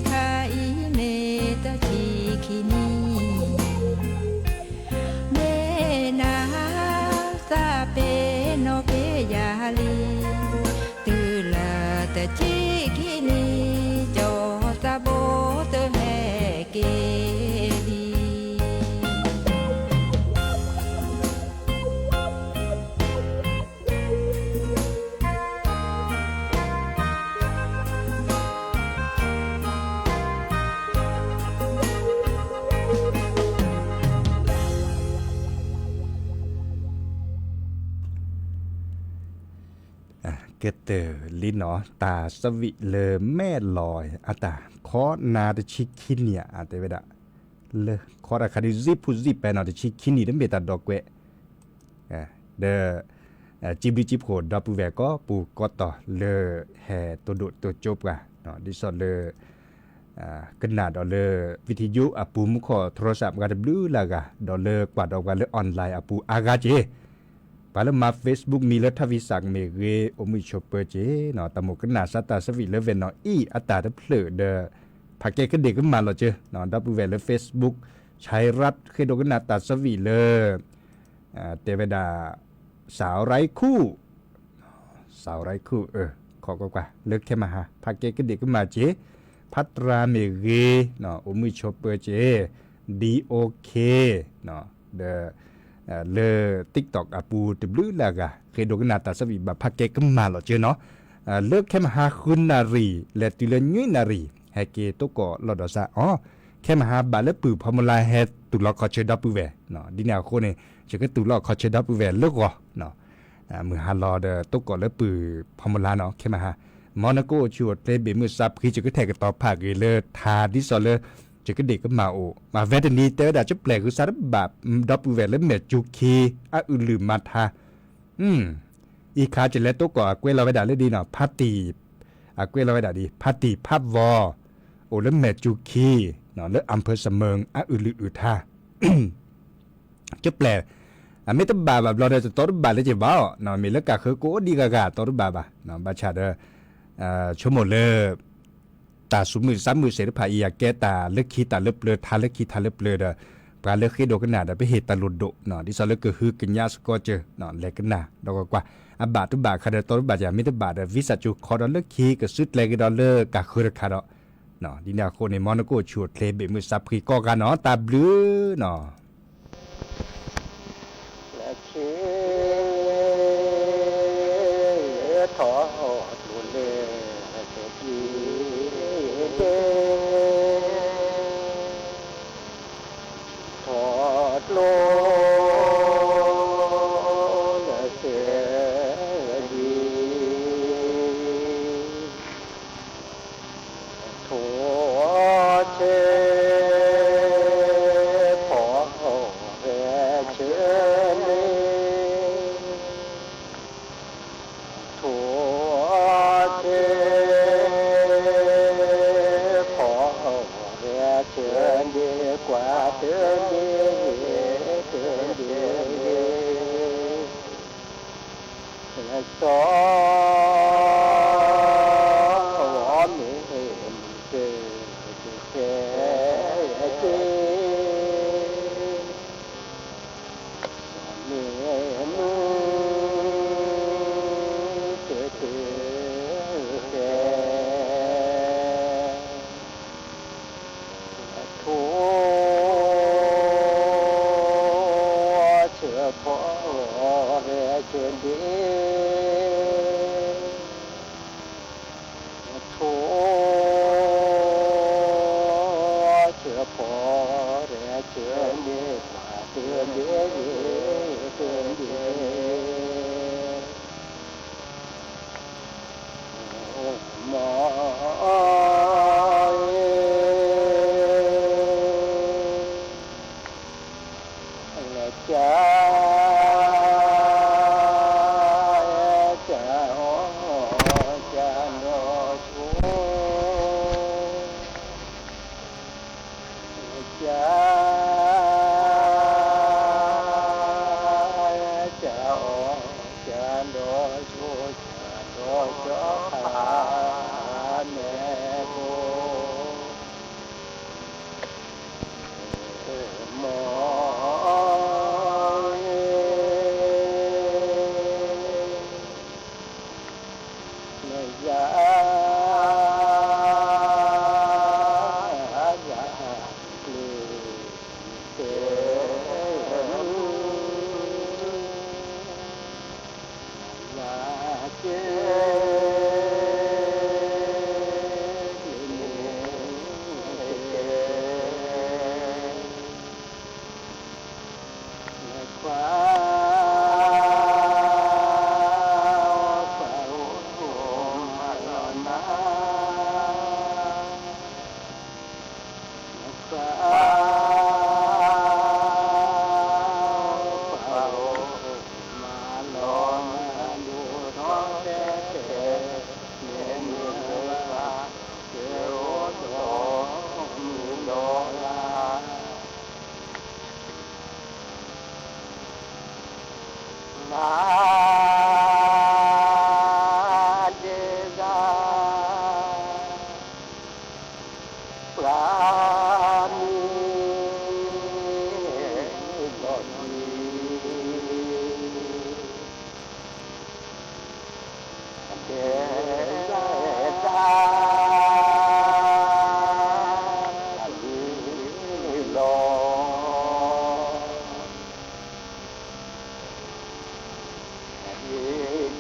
ခါအံၤမ့ၢ်တဆံခံနံၣ် မ့ၢ်နသးပ့ၤနီၣ်က့ၤယၤလံ, တုၤလၢတဆံခံနံၣ်, ကၠီသးဘိတဟဲက့ၤဒံး. ကတၢၢ်လံနီၤ တၢ်သးဝံၣ်လၢမဲာ်လီၤအတၢ် ခီနၤတဆံခံနံၣ်ဧါ တဲဝဲဒၣ်, လၢခီတၢ်ခါဒုး စံဖုစံပဲနီၤ တဆံခံနံၣ် တမ့ၢ်တၢ်ဒီးကွဲး ဒီး စံးဘျုးစံးဖှိၣ်ဒီပုၢ်ဝဲၢ်ကိးပူၤကိးတီၤလၢဟဲတိၢ်ဒိၣ်တိၢ်ကၠိပှၤ, ဒ်သိးလၢ ကနၣ်ဒီးလၢ video အပူၤ မူခိၣ် โทรศัพท์ ပှၤတဘျုးလၢအဂၤ ဒီးလၢကွၢ်ဒီးပှၤလၢ online အပူၤအါဂၤက့ၤ, ပှၤလၢမၤ Facebook မံၤလၢထၣ်ဝံစးကမ့ၢ်ဂ့ၤ အိၣ်မုာ်ဆိးပၢၤက့ၤ, တၢ်မိၣ်ကနၣ်စးတၢ်သးဝံၣ်လၢ Vannoi အံၤအတၢ်တဖျၢၣ်ဒီး ဖးကဲကဒ့ၣ်ကမၣ်လီၤက့ၤ, ဒီပုၢ်ဝဲၢ်လၢ Facebook ဆဲးရၣ် ဃ့ဒိကနၣ်တၢ်သးဝံၣ်လၢ တဲဝဲဒၣ် စးရံခူၣ် စးရံခူၣ် ခိးကွၢ်ကွၢ် လၢခဲမဟါ ဖးကဲကဒ့ၣ်ကမၣ်က့ၤ, ဖးတြၢ်မ့ၢ်ဂ့ၤ အိၣ်မုာ်ဆိးပၢၤက့ၤ, ဒ် OK ဒီး လၢ TikTok အပူၤတဘျုးလၢအဂၤ ဃ့ဒိကနၣ်တၢ်သးဝံၣ်ဘၣ်ဖးကဲကမၣ်လီၤက့ၤနီၤ, လၢခဲမဟါဃုနၣ်ရံၣ် လဲၤတုၤလၢနွံနၣ်ရံၣ် ဟဲက့ၤတိၢ်ကီၣ်လီၤဒီးစးအီၤ, ခဲမဟါဘၣ်လၢပုၢ်ဖီမုၢ်လါဟဲတူၢ်လီၤခီၣ်ဆၢဒီပုၢ်ဝဲၢ်, ဒ်န့ၣ်အဃိန့ၣ် ယကတူၢ်လီၤခီၣ်ဆၢဒီပုၢ်ဝဲၢ်လၢဂီၤ မုၢ်ဟါလီၤဒီးတိၢ်ကီၣ်လၢပုၢ်ဖီမုၢ်လါနီၤ ခဲမဟါ, မ်နကအိၣ်ဆူၣ်အိၣ်ချ့ဘ့ၣ်မုၢ်ဆါဖှံ ယကထဲးကတီၤဖးဂ့ၤလၢထါဒ်သိးလၢ ယကဒ့ၣ်ကမၣ်အိၣ်, မၤဝဲတနံၤတဲဝဲဒၣ် ကပျဲၢ်ဃုာ်စးတဘၣ် ဒီပုၢ်ဝဲၢ်လၢမဲာ်စူၤခံ အအုၣ်လုၢ်မၤထါ အံၤခါ ယလဲၤတိၢ်ကီၣ် အကွဲးလီၤဝဲဒၣ်လၢဒ်နီၤ ဖါတံၢ်, အကွဲးလီၤဝဲဒၣ်ဒ် ဖါတံၢ်ဖးဝီၤ အိၣ်လၢမဲာ်စူၤခံ လၢ အၣ်ဖၢၣ်စမၢၣ် အအုၣ်လုၢ်အုၣ်ထါ ကပျဲၢ် အမ့ၢ်တဘၣ်ဘၣ်ဘျီဒီး တတီတဘၣ်လၢက့ၤဘၣ်အီၤ, မ့ၢ်လၢကးဃၢၤကိးဒံဂၤဂၤ တီတဘၣ်ဘၣ်, ဘၣ်ဆၣ်ဒီး ဆိကမိၣ်လၢ တၢ်သူၣ်မုာ်သးမုာ်သ့ၣ်တဖၣ်အံၤ အကဲတၢ်လၢခံတၢ်လၢပျၢၤ ထါလၢခံထါလၢပျၢၤဒီး ပှၤလၢဃ့ဒိးကနၣ်ဒီး ပဟ့ၣ်တၢ်လိၣ်ဒိၣ် ဒ်သိးလၢကဟုကညးစ့ၢ်ကီးစၢၤ လဲၤကနၣ်ဒီးကွၢ်ကွၢ်, အဘၣ်တဘၣ်ခါဒီး တီတဘၣ်ယၤ မ့ၢ်တဘၣ်ဒီး visa ကၠိခီဒီးလၢခံ ကစုကျဲက့ၤဒီးလၢကၢ်ဃၢၤတခါဒီး, ဒ်န့ၣ်အဃိန့ၣ် မ်နကအိၣ်ဆူၣ်အိၣ်ချ့ ဘ့ၣ်မုၢ်စၢ်ဖှံကိးဂၤနီၤ တၢ်ဘျုးနီၤ. ထီၣ်ကျိလၢစဲးလံ ထိၣ်ဆၢဖီရဲဆၢန့ၣ် ထိၣ်ဆၢဖီရဲဆၢန့ၣ် ကွၢ်တဘ့ၣ်ဂ့ၤ တဘ့ၣ်ဂ့ၤ စီၤမ့ၢ်မုၢ်စၢၤကဲး စီၤမ့ၢ်မုၢ် ကဲကဲ ထိၣ် ဆၢဖီရဲဆၢန့ၣ် ထိၣ် ဆၢဖီရဲဆၢန့ၣ် ကွၢ်တဘ့ၣ်ဂ့ၤ တဘ့ၣ်ဂ့ၤ မ် က က အီ က နီၢ်ဆိ က က အီ က နီၢ်ဆိ က နီၢ်ဆိ ဖးမဲာ်ဘိ မ် နယၤ ယၤ ကျ့ၤ တဲ ယၤ ကဲ န့ၣ် ကဲ နခွါ ခွါအိၣ် မၤလီၤနၤ နခွါ ခွါအိၣ် မၤလီၤနၤ ဒိၣ်ထီၣ်တဲတဲ မ့ၢ်မ့ၢ်ဝဲ ကဲအိၣ်ဒီးမုၢ်ဒီးလါ မၤဒဲးဒၣ် ပှၤမ့ၢ်လီၤဒံး ဒဲးဒၣ် မ့ၢ်လီၤ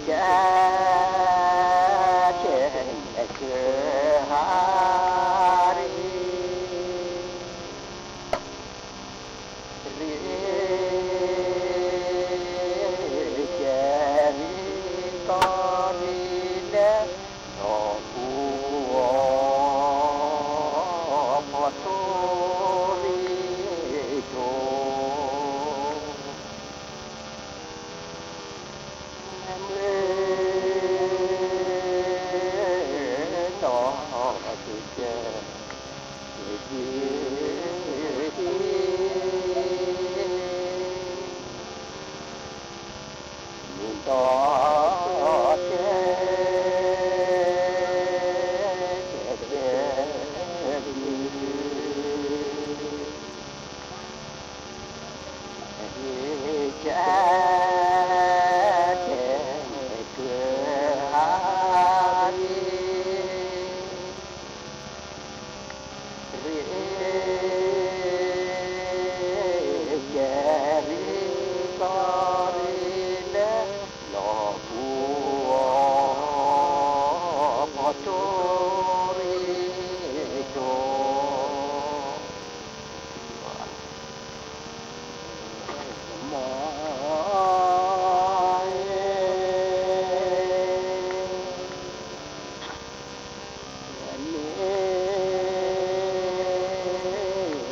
ကဲ ကဲ ကဲဟးရံ ရံ ကဲ ရံ ကီၢ်ရံ လဲၤ ဒီးပူၤအီၤ ဖီသိရံၣ်ဒိၣ် မ့ၢ် နီၢ်ကဲ ကဲ ကဲ ကဲ မ့ၢ်ဒီးကဲ ကဲ ကဲ ကဲ ကဲ ကဲ ကဲတဲာ်ကွံာ်ဟးက့ၤ ရ့ကဲၤရံကီၢ်ရ့လဲၣ် လီၤပူၤအီၤ ပှၤကၠိရ့ကၠိ မီၢ် မ့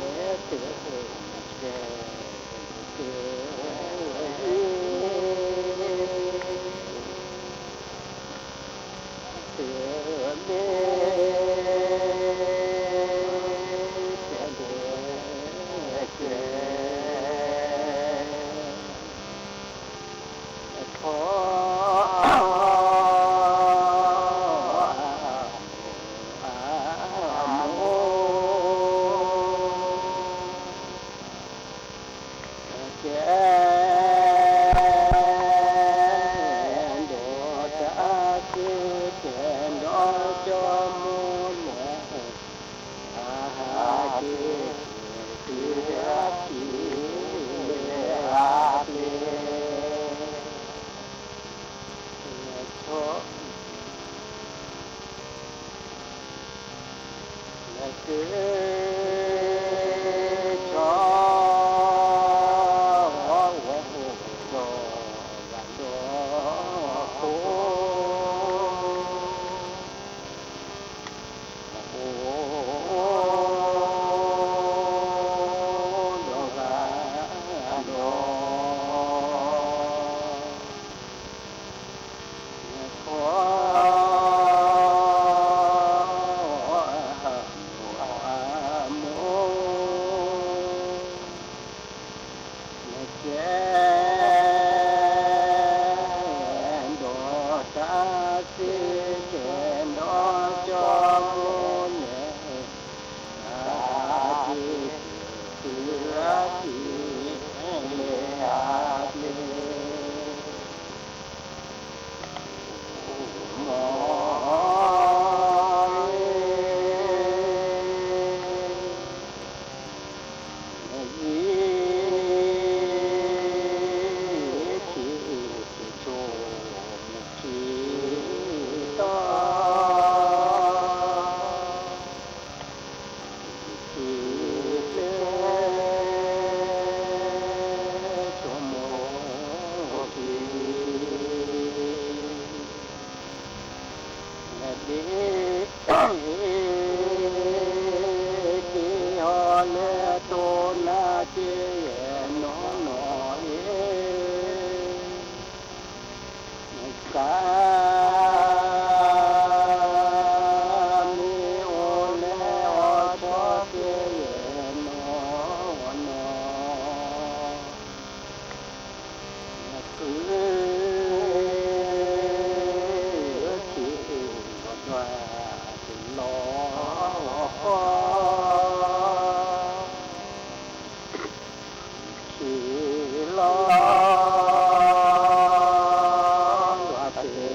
ၢ် ကဲ ဒီးတၢ်စ့ၢ်ကီးဒီးကၠီမိၢ်လဲၣ် အဟးက့ၤ တုၤအကံၣ် လၢအပျ့ၤ လၢ လၢက ကၠီ ဝဲ ဒီးဂၤဒီးဃိ အိၣ် ဒီးဂၤဒီး နခီ မိၢ် နကဲ ဒီးတၢ်စ့ၢ်ကီးဒီးကၠီမိၢ်လဲၣ် အဟးက့ၤ တုၤအကံၣ် လၢအပျ့ၤ မီၢ် နဂံၢ် ခံ ကဆိ ခံတီ ခံကျဲ ဆိကမိၣ်ခံ နဒ့ က့ၤအီၤလၢတိၢ်နါက့ၤယဲၢ်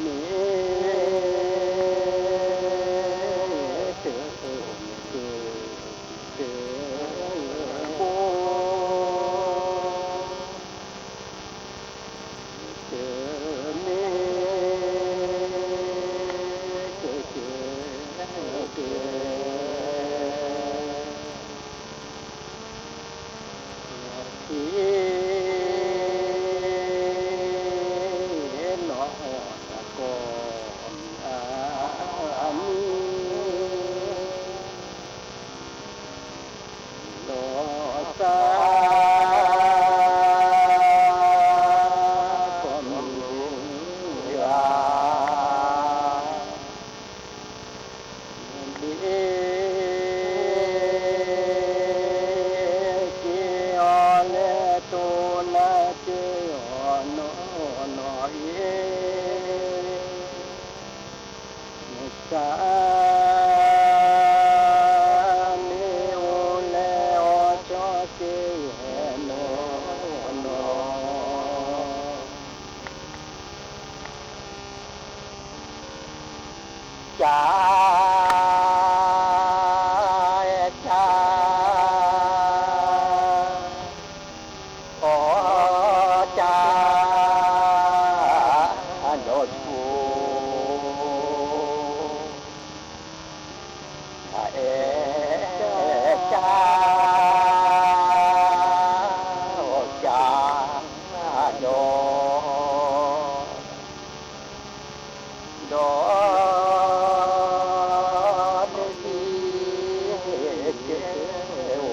နီၢ်နီၢ်အံၤ နကါ မ့ၢ်အိၣ်လၢအီၤဆီက့ၤယဲၢ်နီၢ်နီၢ် နကုၢ် ခံ ဒီးဒွးတလီၤဃီ ခံလီၤ ဒွးတလီၤ မီၢ် မ့ၢ် တ တ ဘိ တ မ့ၢ် တ တ တ ခံ လီၤတၢ်ကီၢ်အမံၤ လီၤစၢ် ကီၢ်မုၢ်ဂၤ ဒ့ က့ၤအီၤလၢ လၢက့ၤအီၤနီၢ်နီၢ်အံၤ, မ့ၢ်အိၣ်လဲၤအီၣ်ကၠီက့ၤနီၢ်နီၢ် ကၠါ, ကၠါ, အီၣ်ကၠါ, အနီၢ်ဆိ, အအဲၣ်ကၠါ, အီၣ်ကၠါ, ဒီး ဒီး နသံကဲအိၣ်,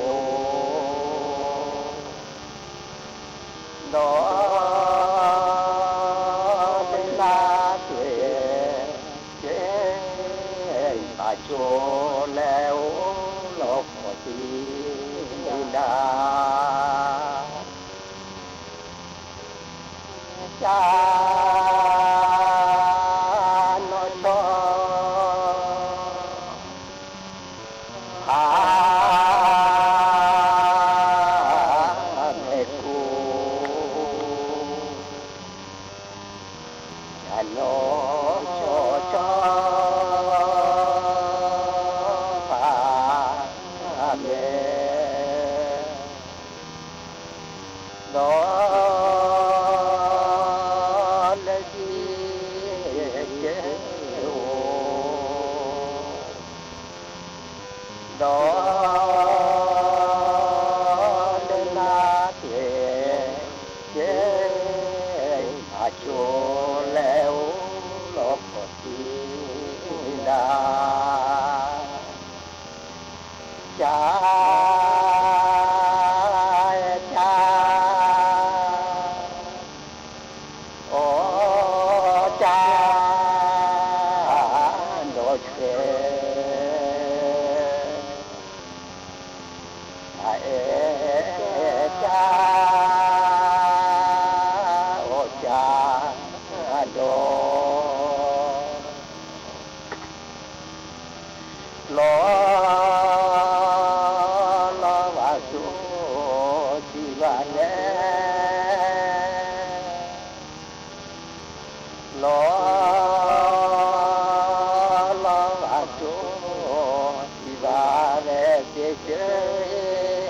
ဒီး နလါသွဲၣ်ကဲ, ဘၣ်ဆိလဲၤအိၣ်လီၤခီၣ်သံဒၣ် ကၠါ, နီၢ်ဆိ, ဖး, မဲာ်ခိၣ် ကၠါနီၢ်ဆိ, ကၠါ, ဖး, မဲာ်, ဒီး လၢသံကဲအိၣ်, ဒီး လၢလါသွဲၣ်ကဲ, ဘၣ်ဆိလဲၤအိၣ်လီၤခီၣ်သံဒၣ် ကၠါ, ကၠါ, အီၣ်ကၠါ, နီၢ်ဆိ, အအဲၣ်ကၠါ, အီၣ်ကၠါ, ဒီး လီၤ, လီၤဘၣ်ဆိစံးဘၣ်လဲၣ်, လီၤ, လီၤဘၣ်ဆိစံးဘၣ်လဲၣ်, က့ၤက့ၤအါ,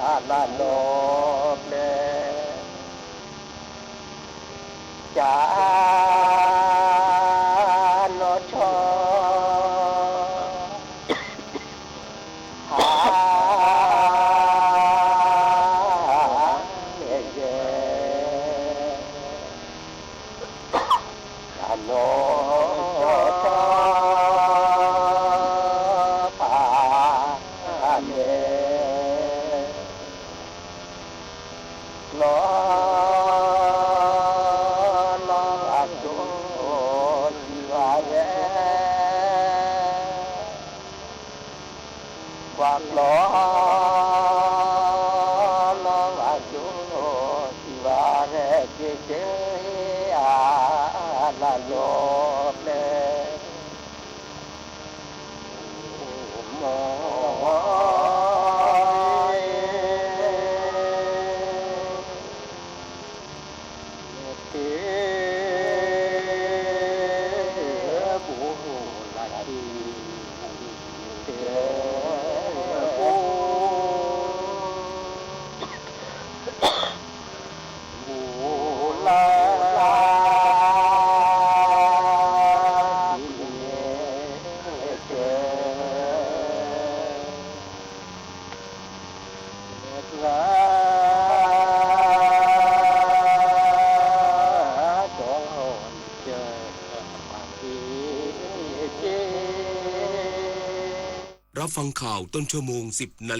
အလၢလီၤပျဲၢ် ကၠါ, နီၢ်ဆိ, ဖး, မဲာ်, ကၠါနီၢ်ဆိ, ဖး, မဲာ် လီၤ, လီၤဘၣ်ဆိစံးဘၣ်လဲၣ်, ပှၤကျီ, လီၤဘၣ်ဆိစံးဘၣ်လဲၣ်, က့ၤက့ၤအါ, အလၢလီၤပျဲၢ် မီၢ်, တ့, ဘူးလၢ်ခံ, တ့, ဘူး ဘူးလၢ်, တ့, တ့, တ့, တ့, รับฟังข่าวต้นชั่วโมง สิบนาฬิกา